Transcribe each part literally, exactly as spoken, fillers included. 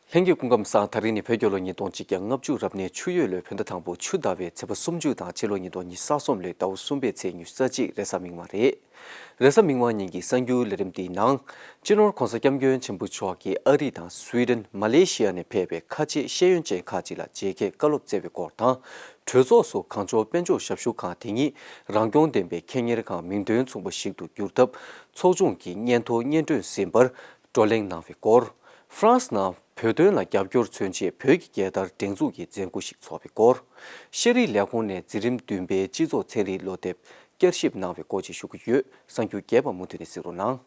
ལྷན་རྒྱས་སྐུ་ཁམས་བཟང་། ད་རིང་ནི་བོད་རྒྱལ་ལོ་ཉིས་སྟོང་ཆིག་བརྒྱ་ལྔ་བཅུ་རབ་གནས་ཆུ་ཡོས་ལོའི་བོད་ཟླ་དང་པོ་ཆུ་ཟླ་བའི་ཚེས་པ་སུམ་ཅུ་དང་ཕྱི་ལོ་ཉིས་སྟོང་ཉི་ཤུ་རྩ་གསུམ་ལོའི་ཟླ་བ་གསུམ་པའི་ཚེས་ཉི་ཤུ་རྩ་གཅིག་རེས་གཟའ་མིག་དམར་རེད། རེས་གཟའ་མིག་དམར་ཉིན་གྱི་གསར་འགྱུར་ལས་རིམ་འདིའི་ནང་། སྤྱི་ནོར་༧གོང་ས་༧སྐྱབས་མགོན་ཆེན་པོ་མཆོག་གིས་ཨ་རི་དང་སུའི་ཌེན། མ་ལེ་ཤི་ཡ་ནས་ཕེབས་པའི་ཁ་ཆེ་ཤེས་ཡོན་ཅན་ཁག་ཅིག་ལ་མཇལ་ཁའི་བཀའ་སློབ་སྩལ་བའི་སྐོར་དང་། གྲོས་ཚོགས་སུ་གངས་ལྗོངས་དཔལ་འབྱོར་ཞབས་ཞུ་ཁང་དེ་ཉིད་རང་སྐྱོང་ལྡན་པའི་ཁེ་གཉེར་ཁང་མིང་དོན་མཚུངས་པ་ཞིག་ཏུ་བསྒྱུར་ཐབས་ཚོགས་ཆུང་གི་སྙན་ཐོ་སྙན་སྒྲོན་ཟིན་པར་བགྲོ་གླེང་གནང་བའི་སྐོར། ཧྥ་རན་སི་ནང་བོད་དོན་ལ་རྒྱབ་སྐྱོར་མཚོན་ཆེད་བོད་ཀྱི་རྒྱལ་དར་སྒྲེང་འཛུགས་ཀྱི་མཛད་སྒོ་ཞིག་ཚོགས་པའི་སྐོར། ཤེས་རིག་ལས་ཁུངས་ནས་འཛིན་རིམ་བདུན་པའི་སྤྱི་ཚོགས་ཚན་རིག་སློབ་དེབ་བསྐྱར་ཞིབ་གནང་བའི་སྐོར་བཅས་ཞུ་གི་ཡོད། གསར་འགྱུར་རྒྱས་པ་མུ་མཐུད་ནས་གཟིགས་རོགས་གནང་།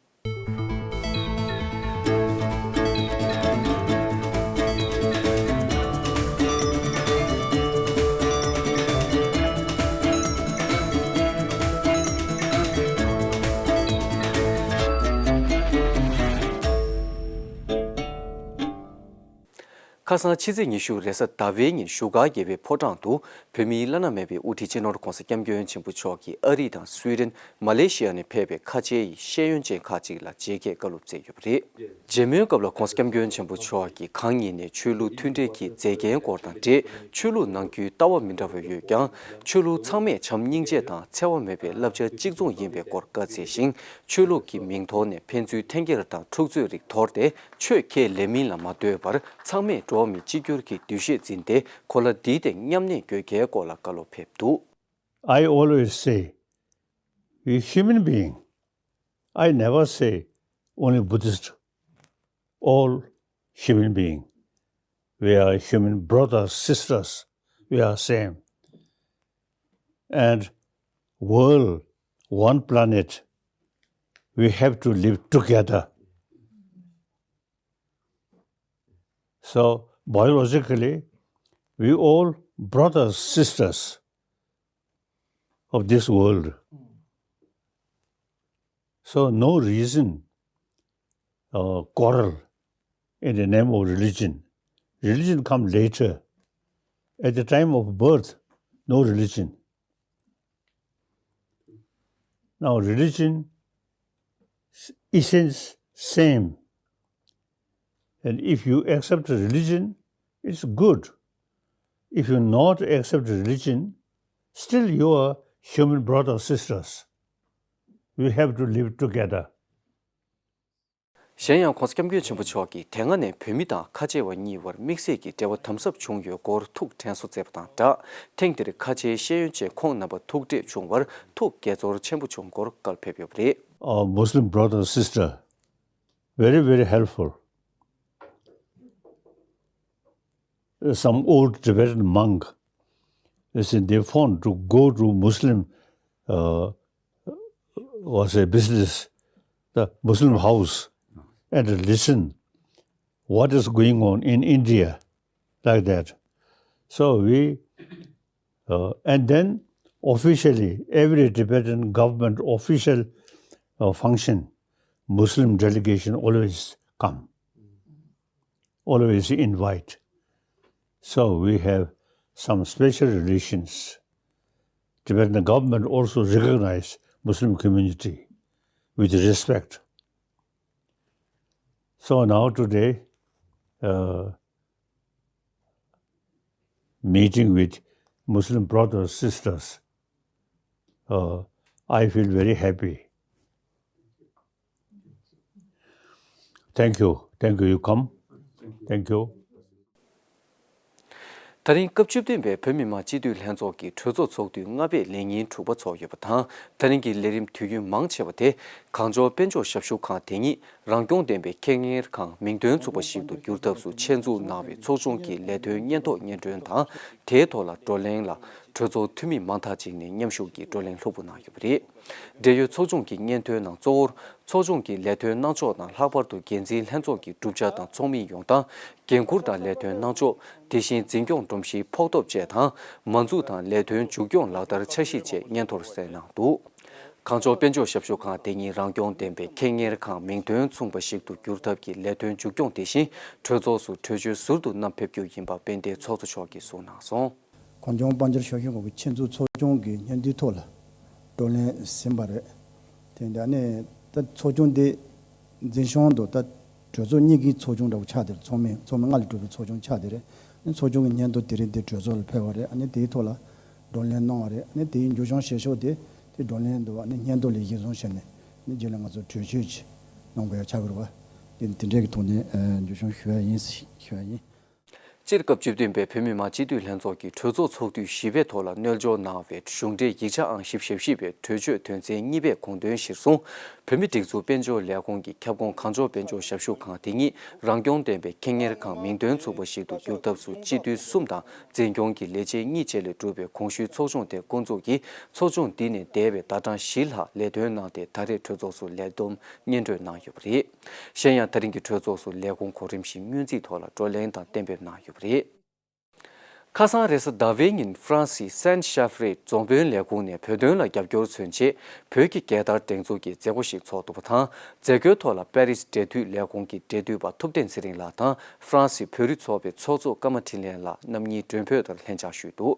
ཁ་སང་ཕྱི་ཚེས་ཉི་ཤུ་རེས་གཟའ་ཟླ་བའི་ཉིན་བཞུགས་སྒར་རྒྱལ་བའི་ཕོ་བྲང་དུ་བོད་མིའི་བླ་ན་མེད་པའི་དབུ་ཁྲིད་སྤྱི་ནོར་༧གོང་ས་༧སྐྱབས་མགོན་ཆེན་པོ་མཆོག་གིས་ཨ་རི་དང་སུའི་ཌེན། མ་ལེ་ཤི་ཡ་ནས་ཕེབས་པའི་ཁ་ཆེ་ཡི་ཤེས་ཡོན་ཅན་ཁག་ཅིག་ལ་མཇལ་ཁའི་བཀའ་སློབ་སྩལ་ཡོད་པ་རེད། མཇལ་མོལ་སྐབས་ལ་༧གོང་ས་༧སྐྱབས་མགོན་ཆེན་པོ་མཆོག་གིས་གང་ཉིད་ནས་ཆོས་ལུགས་མཐུན་སྒྲིལ་གྱི་མཛད་འགན་སྐོར་དང་འབྲེལ་ཆོས་ལུགས་ནང་ཁུལ་ལྟ་བ་མི་འདྲ་བ་ཡོད་ཀྱང་ཆོས་ལུགས་ཚང་མས་བྱམས་སྙིང་རྗེ་དང་འཚེ་བ་མེད་པའི་བསླབ་བྱ་གཅིག་མཚུངས་ཡིན་པའི་སྐོར་བཀའ་སྩལ་ཞིང་། ཆོས་ལུགས་ཀྱི་མིང་ཐོག་ནས་ཕན་ཚུན་འཐེན་འཁྱེར་དང་འཁྲུག་རྩོད་རིགས་དོར་ཏེ། ཆོས་ཁས་ལེན་མིན་ལ་མ་ལྟོས་པར་ཚང་མས་འགྲོ་བ་མི་གཅིག་གྱུར་གྱི་འདུ་ཤེས་འཛིན་ཏེ་གོ་ལ་འདིའི་སྟེང་མཉམ་གནས་དགོས་གལ་སྐོར་ལ་བཀའ་སློབ་ཕེབས་འདུག I always say, we human being. I never say only Buddhist. All human being. We are human brothers, sisters. We are same. And world, one planet, we have to live together. So biologically, we all brothers, sisters of this world. So no reason uh, quarrel in the name of religion. Religion come later. At the time of birth, no religion. Now religion essence same. And if you accept religion, it's good. If you not accept religion, still you are human brothers, sisters. We have to live together. གཞན་ཡང་༧གོང་ས་༧སྐྱབས་མགོན་ཆེན་པོ་མཆོག་གིས་དེ་སྔ་ནས་བོད་མི་དང་ཁ་ཆེ་བ་གཉིས་བར་དམིགས་བསལ་གྱི་འབྲེལ་བ་དམ་ཟབ་བྱུང་ཡོད་སྐོར་ཐུགས་དྲན་གསོ་མཛད་པ་དང་སྦྲགས། ཐེངས་འདིར་ཁ་ཆེའི་ཤེས་ཡོན་ཅན་ཁོང་རྣམ་པ་ཐུག་འཕྲད་བྱུང་བར་ཐུགས་དགྱེས་ཚོར་ཆེན་པོ་བྱུང་སྐོར་བཀའ་ཕེབས་ཡོད་པ་རེད། Our Muslim brother, sister, very, very helpful. Some old Tibetan monk, you see, they found to go to Muslim, uh, was a business, the Muslim house, and listen what is going on in India, like that. So we, uh, and then officially, every Tibetan government official uh, function, Muslim delegation always come, always invite. So we have some special relations. Tibetan government also recognize Muslim community with respect. So now today, uh, meeting with Muslim brothers, sisters, uh, I feel very happy. Thank you. Thank you. You come. Thank you. ད་རིང་སྐབས་བཅུ་བདུན་པའི་བོད་མི་མང་སྤྱི་འཐུས་ལྷན་ཚོགས་ཀྱི་གྲོས་ཚོགས་ཚོགས་དུས་ལྔ་པའི་ལས་ཉིན་དྲུག་པ་ཚོགས་ཡོད་པ་དང་། ད་རིང་གི་ལས་རིམ་དུས་ཡུན་མང་ཆེ་བ་དེ་གངས་ལྗོངས་དཔལ་འབྱོར་ཞབས་ཞུ་ཁང་དེ་ཉིད་རང་སྐྱོང་ལྡན་པའི་ཁེ་གཉེར་ཁང་མིང་དོན་མཚུངས་པ་ཞིག་ཏུ་བསྒྱུར་ཐབས་སུ་ཆེད་འཛུགས་གནང་བའི་ཚོགས་ཆུང་གི་ལས་དོན་སྙན་ཐོ་སྙན་སྒྲོན་དང་། དེའི་ཐོག་ལ་བགྲོ་གླེང་ལ་གྲོས་ཚོགས་འཐུས་མི་མང་དག་ཅིག་ནས་མཉམ་ཞུགས་ཀྱིས་བགྲོ་གླེང་ལྷུག་པོ་གནང་ཡོད་པ་རེད། འབྲེལ་ཡོད་ཚོགས་ཆུང་གི་སྙན་ཐོའི་ནང་གཙོ་བོར་ཚོགས་ཆུང་གི་ལས་དོན་གནང་ཕྱོགས་དང་། ལྷག་པར་དུ་འགན་འཛིན་ལྷན་ཚོགས་ཀྱི་གྲུབ་ཆ་དང་ཚོགས་མིའི་ཡོང་སྟངས། འགན་འཁུར་དང་ལས་དོན་གནང་ཕྱོགས། དེ་བཞིན་འཛིན་སྐྱོང་སྒྲོམ་གཞིའི་ཕོགས་ཐོབ་བཅས་དང་། མ་འཛུགས་དང་ལས་དོན་མཇུག་སྐྱོང་ལག་བསྟར་འཆར་གཞི་བཅས་སྙན་ཐོར་གསན་གནང་འདུག་གངས་ལྗོངས་དཔལ་འབྱོར་ཞབས་ཞུ་ཁང་དེ་ཉིད་རང་སྐྱོང་ལྡན་པའི་ཁེ་གཉེར་ཁང་མིང་དོན་མཚུངས་པ་ཞིག་ཏུ་བསྒྱུར་ཐབས་ཀྱི་ལས་དོན་མཇུག་སྐྱོང་དེ་བཞིན་གྲོས་ཚོགས་སུ་གྲོས་ཆོད་ཟུར་དུ་བསྣམས་ཕེབས་རྒྱུ་ཡིན་པ་དཔལ་ལྡན་ཚོགས་གཙོ་མཆོག་གིས་གསུངས་གནང་སོང་། གངས་ལྗོངས་དཔལ་འབྱོར་ཞབས་ཞུ་ཁང་གི་ཆེད་འཛུགས་ཚོགས་ཆུང་གི་སྙན་ཐོའི་ཐོག་ལ་བགྲོ་གླེང་ཟིན་པ་རེད། དེ་འདྲ་ནས་ད་ཚོགས་ཆུང་འདི་འཛིན་སྐྱོང་དུ་ད་ གྲོས་ཚོགས་གཉིས་ཀྱི་ཚོགས་ཆུང་འདྲ་བོ་ཆགས་དེ་རེད། ཚོགས་མི་ཚོགས་མི་ལྔ་ལས་གྲུབ་པའི་ཚོགས་ཆུང་ཆགས་དེ་རེད། ཨ་ནི་ཚོགས་ཆུང་གི་སྙན་ཐོ་དེ་རིང་དེ་གྲོས་ཚོགས་ལ་ཕེབས་པ་རེད། ཨ་ནི་དེའི་ཐོག་ལ་བགྲོ་གླེང་གནང་བ་རེད། ཨ་ནི་དེའི་མཇུག་སྐྱོང་བྱེད་ཕྱོགས་དེ་དེ་བགྲོ་གླེང་དུ་ཨ་ནི་སྙན་ཐོ་ལ་གཞིར་བཟུང་བྱས་ནས་ཨ་ནི་རྗེས་ལ་ང་ཚོ་གྲོས་ཆོད་ཅིག་གནང་དགོས་ཡ་ཆགས་ཀྱི་རེད་བ། དེ་དེ་འདྲའི་གི་ཐོག་ནས་ཨ་མཇུག་སྐྱོང་ཞུ་ཡ་ཡིན་ཞུ་ཡ་ཡིན། སྤྱིར་སྐབས་བཅུ་བདུན་པའི་བོད་མི་མང་སྤྱི་འཐུས་ལྷན་ཚོགས་ཀྱི་གྲོས་ཚོགས་ཚོགས་དུས་བཞི་པའི་ཐོག་ལ་སྣོལ་འབྱོར་གནང་བའི་གཞུང་འབྲེལ་ཡིག་ཆ་ཨང་བཞི་བཅུ་ཞེ་བཞི་པའི་གྲོས་ཆོད་དོན་ཚན་གཉིས་པའི་དགོངས་དོན་གཞིར་བཟུང་། བོད་མིའི་སྒྲིག་འཛུགས་དཔལ་འབྱོར་ལས་ཁུངས་ཀྱི་ཁྱབ་ཁོངས་གངས་ལྗོངས་དཔལ་འབྱོར་ཞབས་ཞུ་ཁང་དེ་ཉིད་རང་སྐྱོང་ལྡན་པའི་ཁེ་གཉེར་ཁང་མིང་དོན་མཚུངས་པ་ཞིག་ཏུ་བསྒྱུར་ཐབས་སུ་སྤྱི་འཐུས་གསུམ་དང་འཛིན་སྐྱོང་གི་ལས་བྱེད་གཉིས་བཅས་ལས་གྲུབ་པའི་གོང་ཞུས་ཚོགས་ཆུང་དེ་འགོ་འཛུགས་ཀྱིས་ཚོགས་ཆུང་འདི་ནས་འདས་པའི་ཟླ་གྲངས་བཞི་ལྷག་ལས་དོན་གནང་སྟེ་ད་རེས་གྲོས་ཚོགས་སུ་ལས་བསྡོམས་སྙན་སྒྲོན་གནང་ཡོད་པ་རེད། གཞན་ཡང་ད་རིང་གི་གྲོས་ཚོགས་སུ་ལས་ཁུངས་གོ་རིམ་བཞིན་སྔོན་རྩིས་ཐོག་ལ་བགྲོ་གླེང་དང་གཏན་འབེབས་གནང་ཡོད་པ་རེད། ཁ་སང་རེས་གཟའ་ཟླ་བའི་ཉིན་ཧྥ་རན་སིའི་སན་ཤ་ཧྥ་རི་རྫོང་དཔོན་ལས་ཁུངས་ནས་བོད་དོན་ལ་རྒྱབ་སྐྱོར་མཚོན་ཆེད་བོད་ཀྱི་རྒྱལ་དར་སྒྲེང་འཛུགས་ཀྱི་མཛད་སྒོ་ཞིག་ཚོགས་འདུག་པ་དང་། མཛད་སྒོའི་ཐོག་ལ་པེ་རིས་འབྲེལ་མཐུད་ལས་ཁུངས་ཀྱི་འབྲེལ་མཐུད་པ་ཐུབ་བསྟན་ཚེ་རིང་ལགས་དང་ཧྥ་རན་སི་བོད་རིགས་ཚོགས་པའི་ཚོགས་གཙོ་ཀརྨ་འཕྲིན་ལས་ལགས་རྣམ་གཉིས་མགྲོན་འབོད་ལྟར་ལྷན་བཅར་ཞུས་འདུག་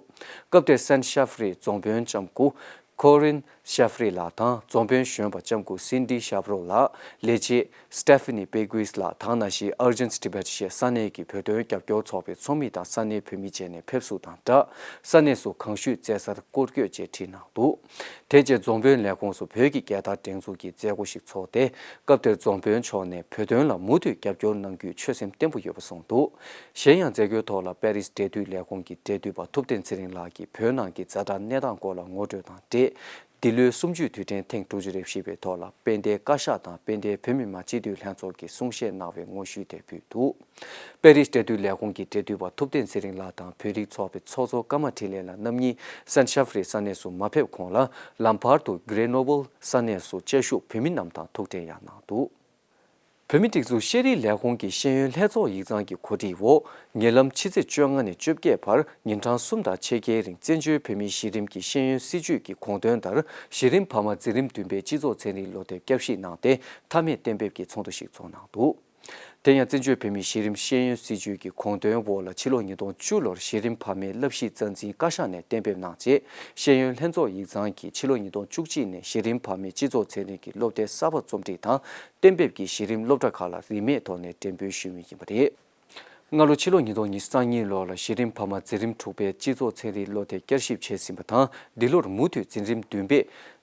སྐབས་དེར་སན་ཤ་ཧྥ་རིའི་རྫོང་དཔོན་ལྕམ་སྐུ་ཁོ་རིན་ཤ་ཧྥ་རི་ལགས་དང་རྫོང་དཔོན་གཞོན་པ་ལྕམ་སྐུ་སིན་ཌི་ཤ་ཧྥ་རོ་ལགས། ལས་བྱེད་སི་ཏེ་ཕ་ནི་པེ་ཀུས་ལགས་དང་ནང་བཞིན་Urgent Tibet ཞེས་ས་གནས་ཀྱི་བོད་དོན་རྒྱབ་སྐྱོར་ཚོགས་པའི་ཚོགས་མི་དང་ས་གནས་བོད་མི་བཅས་ནས་ཕེབས་བསུ་དང་སྦྲགས། ས་གནས་སུ་གངས་ཤུད་རྩེད་སར་སྐོར་སྐྱོད་བཅས་ཁྲིད་གནང་འདུག་དེ་རྗེས་རྫོང་དཔོན་ལས་ཁུངས་སུ་བོད་ཀྱི་རྒྱལ་དར་སྒྲེང་འཛུགས་ཀྱི་མཛད་སྒོ་ཞིག་ཚོགས་ཏེ། སྐབས་དེར་རྫོང་དཔོན་མཆོག་ནས་བོད་དོན་ལ་མུ་མཐུད་རྒྱབ་སྐྱོར་གནང་རྒྱུའི་ཆོད་སེམས་བརྟན་པོ་ཡོད་པ་གསུངས་འདུག་གཞན་ཡང་མཛད་སྒོའི་ཐོག་ལ་པེ་རིས་འབྲེལ་མཐུད་ལས་ཁུངས་ཀྱི་འབྲེལ་མཐུད་པ་ཐུབ་བསྟན་ཚེ་རིང་ལགས་ཀྱིས་བོད་ནང་གི་ཛ་དྲག་གནས་སྟངས་སྐོར་ལ་ངོ་སྤྲོད་དང་འབྲེལ། འདི་ལོའི་གསུམ་བཅུའི་དུས་དྲན་ཐེངས་དྲུག་ཅུ་རེ་བཞི་པའི་ཐོག་ལ་དཔལ་ལྡན་བཀའ་ཤག་དང་དཔལ་ལྡན་བོད་མི་མང་སྤྱི་འཐུས་ལྷན་ཚོགས་ཀྱིས་གསུང་བཤད་གནང་བའི་དངོས་ཤུལ་དེ་ཕུལ་འདུག་པེ་རིས་འབྲེལ་མཐུད་ལས་ཁུངས་ཀྱི་འབྲེལ་མཐུད་པ་ཐུབ་བསྟན་ཚེ་རིང་ལགས་དང་བོད་རིགས་ཚོགས་པའི་ཚོགས་གཙོ་ཀརྨ་འཕྲིན་ལས་ལགས་རྣམ་གཉིས་སན་ཤ་ཧྥ་རི་ས་གནས་སུ་མ་ཕེབས་གོང་ལ་ལམ་བར་དུ་གྷི་རེ་ནོ་བལ་ས་གནས་སུ་བཅའ་བཞུགས་བོད་མི་རྣམས་དང་ཐུག་འཕྲད་ཡང་གནང་འདུག་བོད་མིའི་སྒྲིག་འཛུགས་ཤེས་རིག་ལས་ཁུངས་ཀྱི་ཤེས་ཡོན་ལྷན་ཚོགས་ཡིག་ཚང་གི་གོ་སྒྲིག་འོག་ཉེ་ལམ་ཕྱི་ཚེས་བཅོ་ལྔ་ནས་བཅོ་བརྒྱད་བར་ཉིན་གྲངས་གསུམ་དང་ཕྱེད་ཀའི་རིང་བཙན་བྱོལ་བོད་མིའི་གཞི་རིམ་གྱི་ཤེས་ཡོན་སྲིད་བྱུས་ཀྱི་དགོངས་དོན་ལྟར་གཞི་རིམ་འཕར་མ་འཛིན་རིམ་བདུན་པའི་སྤྱི་ཚོགས་ཚན་རིག་སློབ་དེབ་བསྐྱར་ཞིབ་གནང་སྟེ་མཐའ་མའི་གཏན་འབེབས་ཀྱི་ཚོགས་འདུ་ཞིག་ཚོགས་གནང་འདུག་དེ་ཡང་བཙན་བྱོལ་བོད་མིའི་གཞི་རིམ་ཤེས་ཡོན་སྲིད་བྱུས་ཀྱི་དགོངས་དོན་འོག་ལ་ཕྱི་ལོ་ཉིས་སྟོང་བཅུ་ལོར་གཞི་རིམ་འཕར་མའི་བསླབ་གཞི་རྩ་འཛིན་བཀའ་ཤག་ནས་གཏན་འབེབས་གནང་རྗེས་ཤེས་ཡོན་ལྷན་ཚོགས་ཡིག་ཚང་གིས་ཕྱི་ལོ་ཉིས་སྟོང་བཅུ་གཅིག་ནས་གཞི་རིམ་འཕར་མའི་སྤྱི་ཚོགས་ཚན་རིག་གི་སློབ་དེབ་གསར་པ་རྩོམ་སྒྲིག་དང་གཏན་འབེབས་ཀྱིས་གཞི་རིམ་སློབ་གྲྭ་ཁག་ལ་རིན་མེད་ཐོག་ནས་འགྲེམས་སྤེལ་ཞུ་མུས་ཡིན་པ་རེད། སྔ་ལོ་ཕྱི་ལོ་ཉིས་སྟོང་ཉི་ཤུ་རྩ་གཉིས་ལོ་ལ་གཞི་རིམ་འཕར་མ་འཛིན་རིམ་དྲུག་པའི་སྤྱི་ཚོགས་ཚན་རིག་སློབ་དེབ་བསྐྱར་ཞིབ་བྱས་ཟིན་པ་དང་འདི་ལོར་མུ་མཐུད་འཛིན་རིམ་བདུན་པའི་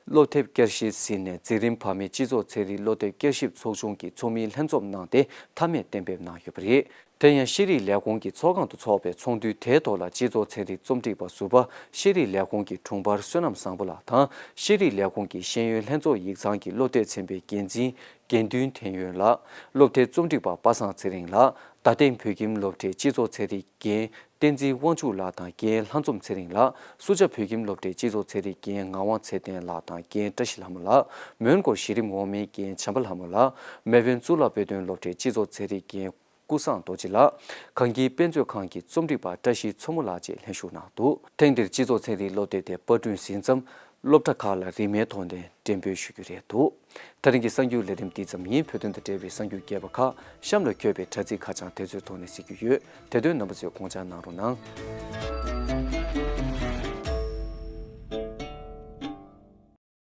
སློབ་དེབ་བསྐྱར་ཞིབ་ཟིན་ནས་འཛིན་རིམ་འཕར་མའི་སྤྱི་ཚོགས་ཚན་རིག་སློབ་དེབ་བསྐྱར་ཞིབ་ཚོགས་ཆུང་གི་ཚོགས་མིའི་ལྷན་འཛོམས་གནང་སྟེ་མཐའ་མའི་གཏན་འབེབས་གནང་ཡོད་པ་རེད། དེ་ཡང་ཤེས་རིག་ལས་ཁུངས་ཀྱི་ཚོགས་ཁང་དུ་འཚོགས་པའི་ཚོགས་འདུའི་དེའི་ཐོག་ལ་སྤྱི་ཚོགས་ཚན་རིག་རྩོམ་སྒྲིག་པ་ཟུར་པ་ཤེས་རིག་ལས་ཁུངས་ཀྱི་དྲུང་འཕར་བསོད་ནམས་བཟང་པོ་ལགས་དང་ཤེས་རིག་ལས་ཁུངས་ཀྱི་ཤེས་ཡོན་ལྷན་ཚོགས་ཡིག་ཚང་གི་སློབ་དེབ་ཚན་པའི་འགན་འཛིན་དགེ་འདུན་ཐན་ཡོན་ལགས། སློབ་དེབ་རྩོམ་སྒྲིག་པ་པ་སངས་ཚེ་རིང་ལགས། རྡ་སྟེང་བོད་ཁྱིམ་སློབ་གྲྭའི་སྤྱི་ཚོགས་ཚན་རིག་འགན་བསྟན་འཛིན་དབང་ཕྱུག་ལགས་དང་འགན་ལྷ་འཛོམས་ཚེ་རིང་ལགས། སུ་ཇཱ་བོད་ཁྱིམ་སློབ་གྲྭའི་སྤྱི་ཚོགས་ཚན་རིག་འགན་ངག་དབང་ཚེ་བརྟན་ལགས་དང་འགན་བཀྲ་ཤིས་ལྷ་མོ་ལགས། མོན་སྒོར་གཞི་རིམ་འོག་མའི་འགན་བྱམས་པ་ལྷ་མོ་ལགས། མེལ་བོན་གཙུག་ལག་དཔེ་སྟོན་སློབ་གྲྭའི་སྤྱི་ཚོགས་ཚན་རིག་འགན་ཀུན་བཟང་རྡོ་རྗེ་ལགས། གངས་སྐྱིད་དཔེ་མཛོད་ཁང་གི་རྩོམ་སྒྲིག་པ་བཀྲ་ཤིས་མཚོ་མོ་ལགས་བཅས་ལྷན་ཞུགས་གནང་འདུག་ཐེངས་འདིར་སྤྱི་ཚོགས་ཚན་རིག་སློབ་དེབ་དེ་པར་སྐྲུན་ཟིན་ཙམ་སློབ་གྲྭ་ཁག་ལ་རིན་མེད་ཐོག་ནས་འགྲེམས་སྤེལ་ཞུ་རྒྱུ་རེད་འདུག་དེ་རིང་གི་གསར་འགྱུར་ལས་རིམ་འདི་ཙམ་ཡིན། བོད་དོན་དང་འབྲེལ་བའི་གསར་འགྱུར་རྒྱས་པ་ཁག་གཤམ་ལ་འཁོད་པའི་དྲ་ཚིགས་ཁ་བྱང་དེ་ཚོའི་ཐོག་ནས་གཟིགས་རྒྱུ་ཡོད། དེ་དོན་རྣམ་པ་ཚོས་དགོངས་འཇགས་གནང་རོགས་གནང་།